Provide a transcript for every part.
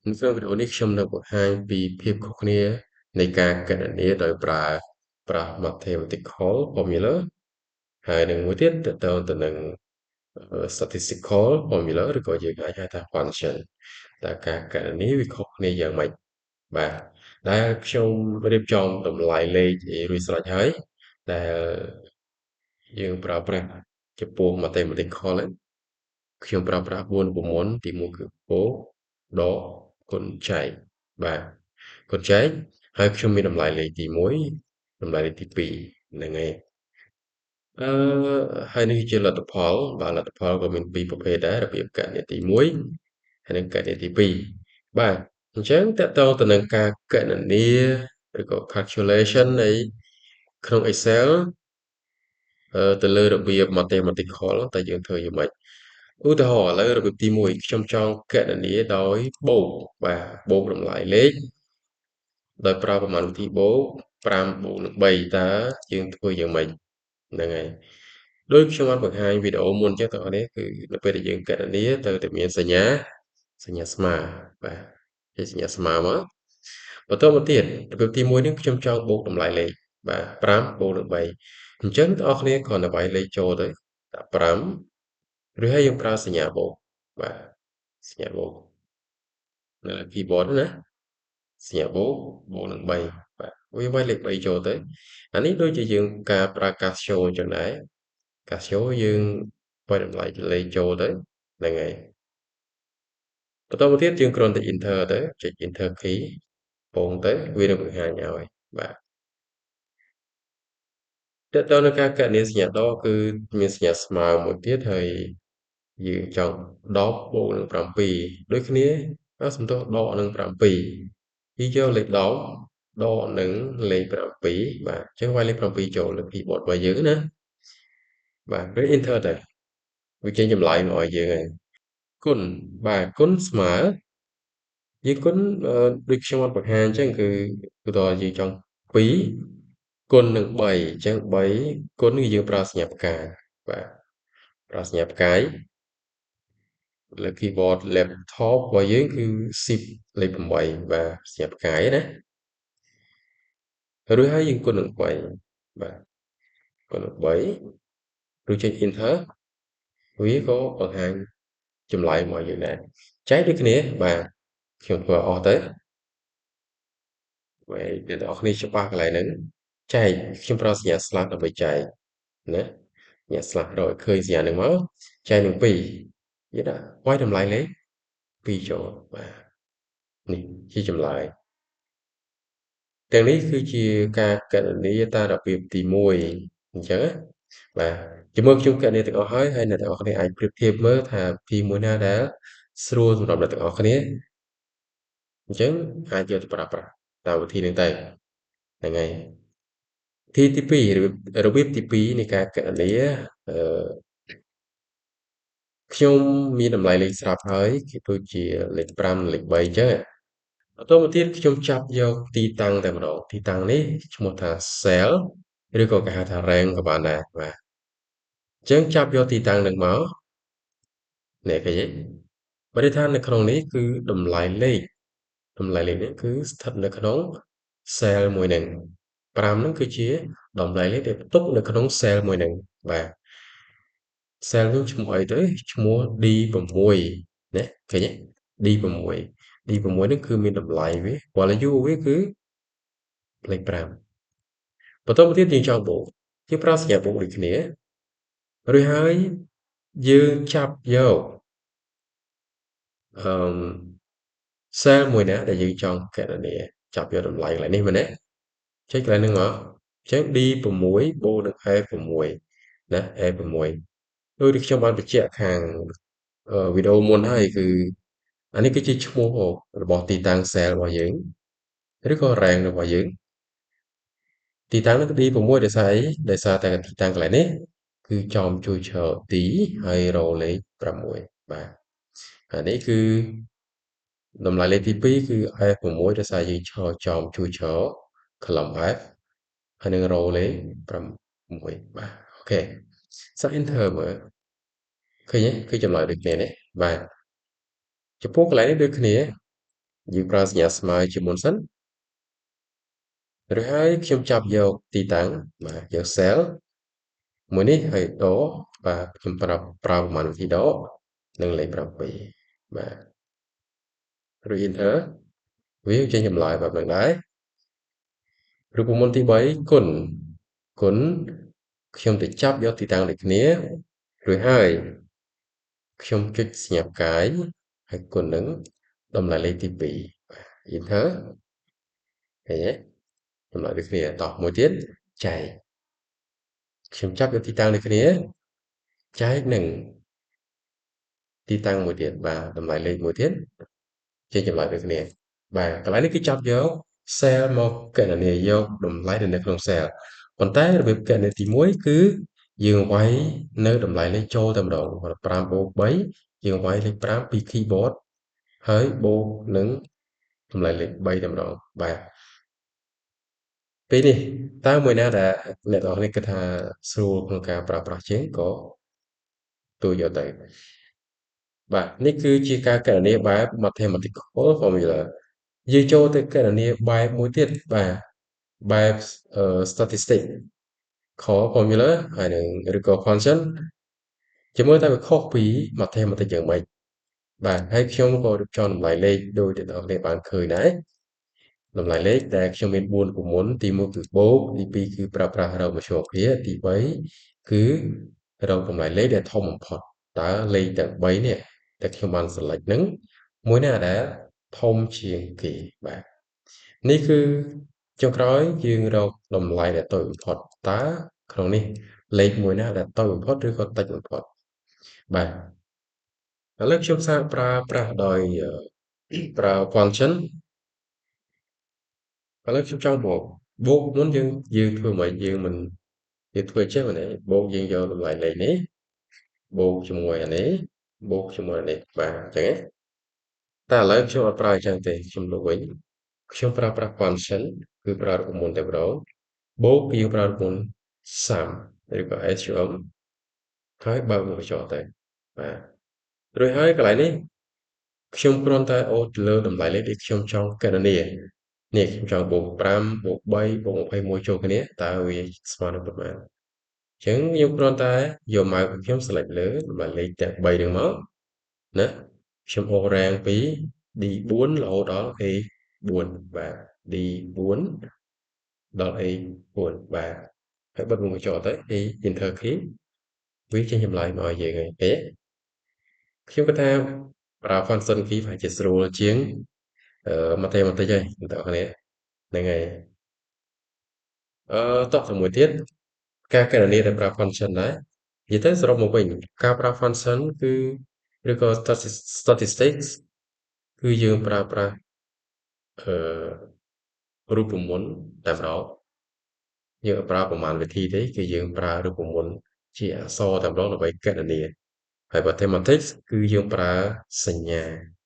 នៅក្នុងវីដេអូនេះខ្ញុំនឹងបង្ហាញពីភាពខុសគ្នានៃការគណនាដោយប្រើប្រាស់ Mathematical Formula ហើយនឹងមួយទៀតទាក់ទងទៅនឹង Statistical Formula ឬក៏យើងអាចហៅថា Function តើការគណនាវាខុសគ្នាយ៉ាងម៉េចបាទដែលខ្ញុំរៀបចំតម្លៃលេខរួចស្រេចហើយដែលយើងប្រើប្រាស់ចំពោះ Mathematical ហ្នឹងខ្ញុំប្រើប្រាស់4រូបមន្តទី1គឺបូកដកគុណចែកបាទគុណចែកហើយខ្ញុំមានតម្លៃលេខទី1តម្លៃលេខទី2ហ្នឹងហើយអឺហើយនេះជាលទ្ធផលបាទលទ្ធផលក៏មានពីរប្រភេទដែររបៀបគណនាទី1ហើយនិងគណនាទី2បាទអញ្ចឹងតកតងទៅនឹងការគណនាឬក៏ calculation នៃក្នុង Excel ទៅលើរបៀប mathematical តើយើងធ្វើយ៉ាងម៉េចឧទាហរណ៍ឥឡូវរបៀបទី1ខ្ញុំចង់គណនាដោយបូកបាទបូកតម្លៃលេខដោយប្រើប្រមាណវិធីបូក5បូកនឹង3តើយើងធ្វើយ៉ាងម៉េចហ្នឹងហើយដូចខ្ញុំបានបង្ហាញវីដេអូមុនចឹងបងប្អូននេះគឺនៅពេលដែលយើងគណនាត្រូវតែមានសញ្ញាសញ្ញាស្មើបាទជាសញ្ញាស្មើមកបន្តមកទៀតរបៀបទី1នេះខ្ញុំចង់បូកតម្លៃលេខបាទ5បូកនឹង3អញ្ចឹងបងប្អូនគ្នាគ្រាន់តែវាយលេខចូលទៅដាក់5ឬហើយយើងប្រើសញ្ញាបូកបាទសញ្ញាបូកនៅលើ keyboard ណាសញ្ញាបូកបូកនឹង3បាទវាវាយលេខ3ចូលទៅអានេះដូចជាយើងការប្រើ Casio អញ្ចឹងដែរ Casio យើងវាយតម្លៃលេខចូលទៅហ្នឹងហើយបន្តមកទៀតយើងគ្រាន់តែ enter ទៅចុច enter key ពងទៅវានឹងបង្ហាញឲ្យបាទតើតើនៅការគណនាសញ្ញាដកគឺមានសញ្ញាស្មើមួយទៀតហើយយើងចង់10បូកនឹង7ដូចគ្នាអសំទោសដកនឹង7យើងយកលេខ10ដកនឹងលេខ7បាទអញ្ចឹងវាយលេខ7ចូលលើ keyboard របស់យើងណាបាទឬ enter ទៅវាចេញចម្លើយមកឲ្យយើងហើយគុណបាទគុណស្មើយើងគុណដូចខ្ញុំបានបង្ហាញអញ្ចឹងគឺឧទាហរណ៍យើងចង់2គុណនឹង3អញ្ចឹង3គុណគឺយើងប្រើសញ្ញាផ្កាយបាទប្រើសញ្ញាផ្កាយលើ keyboard laptop របស់យើងគឺ shift លេខ8បាទសញ្ញាផ្កាយណារួចហើយយើងគុណនឹង3បាទគុណនឹង3រួចចុច enter វាក៏បង្ហាញចម្លើយមកយើងដែរចែកដូចគ្នាបាទខ្ញុំធ្វើអស់ទៅបាទអ្នកទាំងអស់គ្នាច្បាស់កន្លែងហ្នឹងចែកខ្ញុំប្រើសញ្ញា slash ដើម្បីចែកណាសញ្ញា slash រកឲ្យឃើញសញ្ញាហ្នឹងមកចែកនឹង2យើងដាក់វាយតម្លៃលេខ2ចូលបាទនេះជាចម្លើយទាំងនេះគឺជាការគណនាតាមរបៀបទី1អញ្ចឹងណាបាទជាមួយខ្ញុំគណនាទាំងអស់ហើយហើយអ្នកទាំងអស់គ្នាអាចប្រៀបធៀបមើលថាវិធីមួយណាដែលស្រួលសម្រាប់អ្នកទាំងអស់គ្នាអញ្ចឹងអាចយកទៅប្រើប្រាស់តាមវិធីនេះទៅហ្នឹងហើយវិធីទី2របៀបទី2នៃការគណនាអឺខ្ញុំមានតម្លៃលេខស្រាប់ហើយគឺដូចជាលេខ5និងលេខ3អញ្ចឹងបន្តមកទៀតខ្ញុំចាប់យកទីតាំងតែម្ដងទីតាំងនេះឈ្មោះថា cell ឬក៏គេហៅថា range ក៏បានដែរបាទអញ្ចឹងចាប់យកទីតាំងនឹងមកនេះឃើញទេបើន័យថានៅក្នុងនេះគឺតម្លៃលេខតម្លៃលេខនេះគឺស្ថិតនៅក្នុង cell មួយហ្នឹង5ហ្នឹងគឺជាតម្លៃលេខដែលផ្ទុកនៅក្នុង cell មួយហ្នឹងបាទ cell នោះឈ្មោះអីទៅឈ្មោះ D6 ណាឃើញទេ D6 D6 ហ្នឹងគឺមានតម្លៃវា value វាគឺលេខ5បន្តមកទៀតយើងចង់បូកយើងប្រើសញ្ញាបូកដូចគ្នារួចហើយយើងចាប់យកអឺ cell មួយណាដែលយើងចង់គណនាចាប់យកតម្លៃកន្លែងនេះមែនទេចុចកន្លែងហ្នឹងមកអញ្ចឹង D6 បូកនឹង F6 ណា F6 ដូចដែលខ្ញុំបានបញ្ជាក់ខាងវីដេអូមុនហើយគឺអានេះគឺជាឈ្មោះរបស់ទីតាំង cell របស់យើងឬក៏ range របស់យើងទីតាំងនោះគឺ D6 ដោយសារអីដោយសារតែទីតាំងកន្លែងនេះគឺចំជួយឈរ D ហើយ row លេខ6បាទអានេះគឺតម្លៃលេខទី2គឺ F6 ដោយសារយើងឈរចំជួយឈរ column F ហើយនឹង row លេខ6បាទ OK សាក enter មើលឃើញទេគឺចម្លើយដូចគ្នានេះបាទចំពោះកន្លែងនេះដូចគ្នា យើងប្រើសញ្ញាស្មើជាមុនសិនឬហើយខ្ញុំចាប់យកទីតាំងបាទយក cell មួយនេះហើយដកបាទខ្ញុំប្រើប្រមាណវិធីដកនិងលេខ7បាទឬ enter វាចេញចម្លើយបែបហ្នឹងដែររូបមន្តទី3គុណគុណខ្ញុំទៅចាប់យកទីតាំងដូចគ្នារួចហើយខ្ញុំចុចសញ្ញាផ្កាយហើយគុណនឹងតម្លៃលេខទី2បាទ enter ឃើញទេចម្លើយដូចគ្នាតោះមួយទៀតចែកខ្ញុំចាប់យកទីតាំងដូចគ្នាចែកនឹងទីតាំងមួយទៀតបាទតម្លៃលេខមួយទៀតចេញចម្លើយដូចគ្នាបាទកន្លែងនេះគឺចាប់យក cell មកគណនាយកតម្លៃដែលនៅក្នុង cell ប៉ុន្តែរបៀបគណនាទី1គឺយើងវាយនៅតម្លៃលេខចូលតែម្ដង5បូក3យើងវាយលេខ5ពី keyboard ហើយបូកនឹងតម្លៃលេខ3តែម្ដងបាទពេលនេះតើមួយណាដែលអ្នកទាំងអស់គ្នាគិតថាស្រួលក្នុងការប្រើប្រាស់ជាងក៏ទួយកទៅបាទនេះគឺជាការគណនាបែប mathematical formula យើងចូលទៅគណនាបែបមួយទៀតបាទបែប statistic formula ហើយនឹងឬក៏ function ជាមួយតែវាខុសពី mathematics យ៉ាងម៉េចបាទហើយខ្ញុំក៏រៀបចំតម្លៃលេខដោយអ្នកទាំងអស់គ្នាបានឃើញដែរតម្លៃលេខដែលខ្ញុំមាន4រូបមន្តទី1គឺបូកទី2គឺប្រើប្រាស់រកមធ្យោភាគទី3គឺរកតម្លៃលេខដែលធំបំផុតតើលេខទាំង3នេះដែលខ្ញុំបាន select ហ្នឹងមួយណាដែលធំជាងគេបាទនេះគឺចុងក្រោយយើងរកតម្លៃដែលតូចបំផុតតើក្នុងនេះលេខមួយណាដែលតូចបំផុតឬក៏តិចបំផុតបាទឥឡូវខ្ញុំសាកប្រើប្រាស់ដោយប្រើ function ឥឡូវខ្ញុំចង់បូកបូកមុនយើងធ្វើមិនយើងមិនយើងធ្វើចេះមែនទេបូកយើងយកតម្លៃលេខនេះបូកជាមួយអានេះបូកជាមួយអានេះបាទអញ្ចឹងតែឥឡូវខ្ញុំអត់ប្រើអញ្ចឹងទេខ្ញុំលុបវិញខ្ញុំប្រើប្រាស់ function គឺប្រើរូបមន្តតែម្ដងបូកគឺយើងប្រើរូបមន្ត sum ឬក៏ sum ហើយបើកវង់ក្រចកទៅបាទរួចហើយកន្លែងនេះខ្ញុំគ្រាន់តែអូសទៅលើតម្លៃលេខដែលខ្ញុំចង់គណនានេះខ្ញុំចង់បូក5បូក3បូក21ចូលគ្នាតើវាស្មើនឹងប៉ុន្មានអញ្ចឹងខ្ញុំគ្រាន់តែយក mouse ខ្ញុំ select លើតម្លៃលេខទាំង3ហ្នឹងមកណាខ្ញុំអូសរាងពី D4 រហូតដល់ A4 បាទ D4 ដល់ A4 បាទហើយបិទវង់ក្រចកទៅ A enter key វាចេញចម្លើយមកឲ្យយើងហើយទេខ្ញុំគិតថាប្រើ function key ប្រហែលជាស្រួលជាងអឺ mathematics ហើយអ្នកទាំងអស់គ្នាហ្នឹងហើយអឺតោះទៅមួយទៀតការគណនាដែលប្រើ function ដែរនិយាយទៅសរុបមកវិញការប្រើ function គឺឬក៏ statistics គឺយើងប្រើប្រាស់អឺរូបមន្តតែម្ដងយើងអត់ប្រើប្រមាណវិធីទេគឺយើងប្រើរូបមន្តជាអក្សរតែម្ដងដើម្បីគណនាហើយ mathematics គឺយើងប្រើសញ្ញា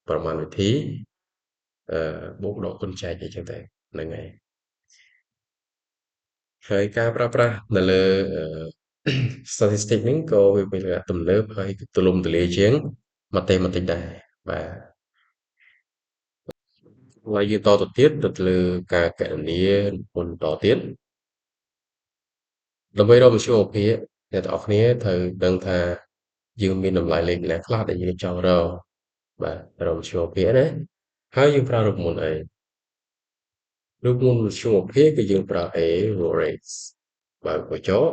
ប្រមាណវិធីអឺបូកដកគុណចែកអីចឹងទៅហ្នឹងហើយហើយការប្រើប្រាស់នៅលើ statistic ហ្នឹងក៏វាមានទំនើបហើយទូលំទូលាយជាង mathematics ដែរបាទហើយយើងតទៅទៀតទៅលើការគណនារូបមន្តតទៀតដើម្បីរកមធ្យោភាគអ្នកទាំងអស់គ្នាត្រូវដឹងថាយើងមានតម្លៃលេខណាខ្លះដែលយើងចង់រកបាទរកមធ្យោភាគណាហើយយើងប្រើរូបមន្តអីរូបមន្តមធ្យមភាគគឺយើងប្រើ average បើកបញ្ចក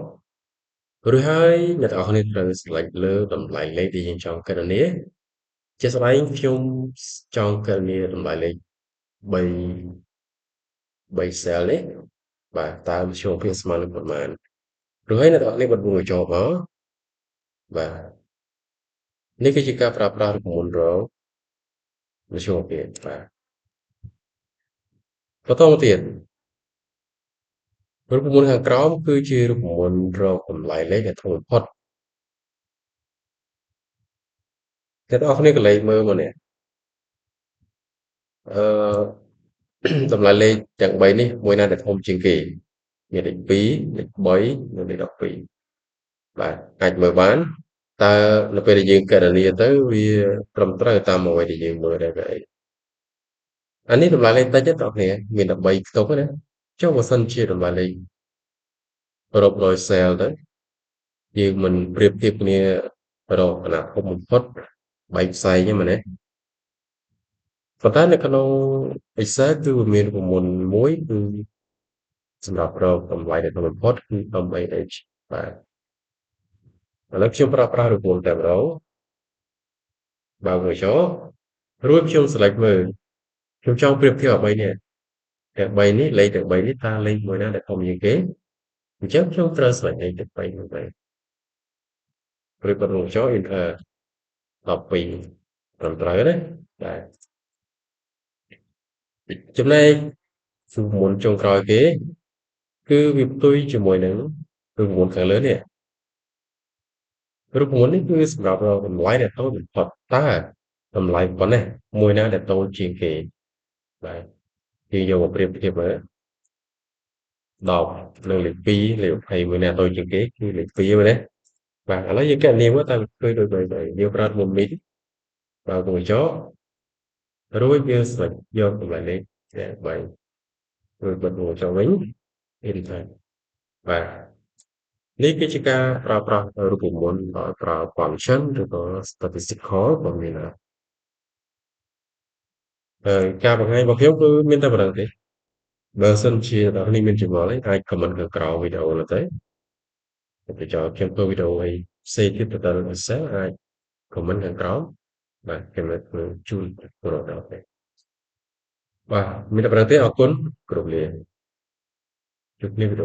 រួចហើយអ្នកទាំងអស់គ្នាត្រូវ select លើតម្លៃលេខដែលយើងចង់គណនាជាក់ស្ដែងខ្ញុំចង់គណនាតម្លៃលេខ3 3 cell នេះបាទតើមធ្យមភាគស្មើនឹងប៉ុន្មានរួចហើយអ្នកទាំងអស់គ្នាបិទវង់ក្រចកមកបាទនេះគឺជាការប្រើប្រាស់រូបមន្តរកមធ្យមភាគបាទបន្តមកទៀតរូបមន្តខាងក្រោមគឺជារូបមន្តរកតម្លៃលេខដែលធំបំផុតអ្នកទាំងអស់គ្នាក៏លេខមើលមកនេះអឺតម្លៃលេខទាំង3នេះមួយណាដែលធំជាងគេមានលេខ2លេខ3និងលេខ12បាទអាចមើលបានតើនៅពេលដែលយើងគណនាទៅវាត្រឹមត្រូវតាមអ្វីដែលយើងមើលដែរអី អានេះតម្លៃលេខតិចទេបងប្អូនមាន13ខ្ទង់ណាចុះបើសិនជាតម្លៃលេខរាប់រយ cell ទៅយើងមិនប្រៀបធៀបគ្នារកអាណាធំបំផុតបែកផ្សែងហ្នឹងមែនទេប៉ុន្តែនៅក្នុង Excel គឺវាមានរូបមន្តមួយគឺសម្រាប់រកតម្លៃដែលធំបំផុតគឺ MAX បាទឥឡូវខ្ញុំប្រើប្រាស់រូបមន្តតែម្ដងបើកចូលរួចខ្ញុំ select មើលខ្ញុំចង់ប្រៀបធៀបអា3នេះទាំង3នេះលេខទាំង3នេះតើលេខមួយណាដែលធំជាងគេអញ្ចឹងខ្ញុំត្រូវ select លេខទាំង3នោះទៅរួចបិទវង់ក្រចក enter 12ត្រឹមត្រូវណាបាទចំណែករូបមន្តចុងក្រោយគេគឺវាផ្ទុយជាមួយនឹងរូបមន្តខាងលើនេះរូបមន្តនេះគឺសម្រាប់រកតម្លៃដែលតូចបំផុតតើតម្លៃប៉ុណ្ណេះមួយណាដែលតូចជាងគេបាទយើងយកមកប្រៀបធៀបមើល10និងលេខ2លេខ20មួយណាតូចជាងគេគឺលេខ2មែនទេបាទឥឡូវយើងគណនាមើលតើឃើញដូចបីយើងប្រើមុំមីបើកញ្ចក់រួចយើង select យកតម្លៃលេខ3រួចបិទវង់ក្រចកវិញ enter បាទនេះគឺជាការប្រើប្រាស់រូបមន្តដោយប្រើ function ឬក៏ statistical formula ហើយការបង្ហាញរបស់ខ្ញុំគឺមានតែប៉ុណ្ណឹងទេបើសិនជាអ្នកនេះមានចម្ងល់អីអាច comment ខាងក្រោមវីដេអូនោះទៅទៅចោលខ្ញុំធ្វើវីដេអូអីផ្សេងទៀតទៅដល់ Excel អាច comment ខាងក្រោមបាទខ្ញុំនឹងធ្វើជូនដល់ដល់ទេបាទមានតែប៉ុណ្ណឹងទេអរគុណគ្រប់លាជួបគ្នាវីដេអូ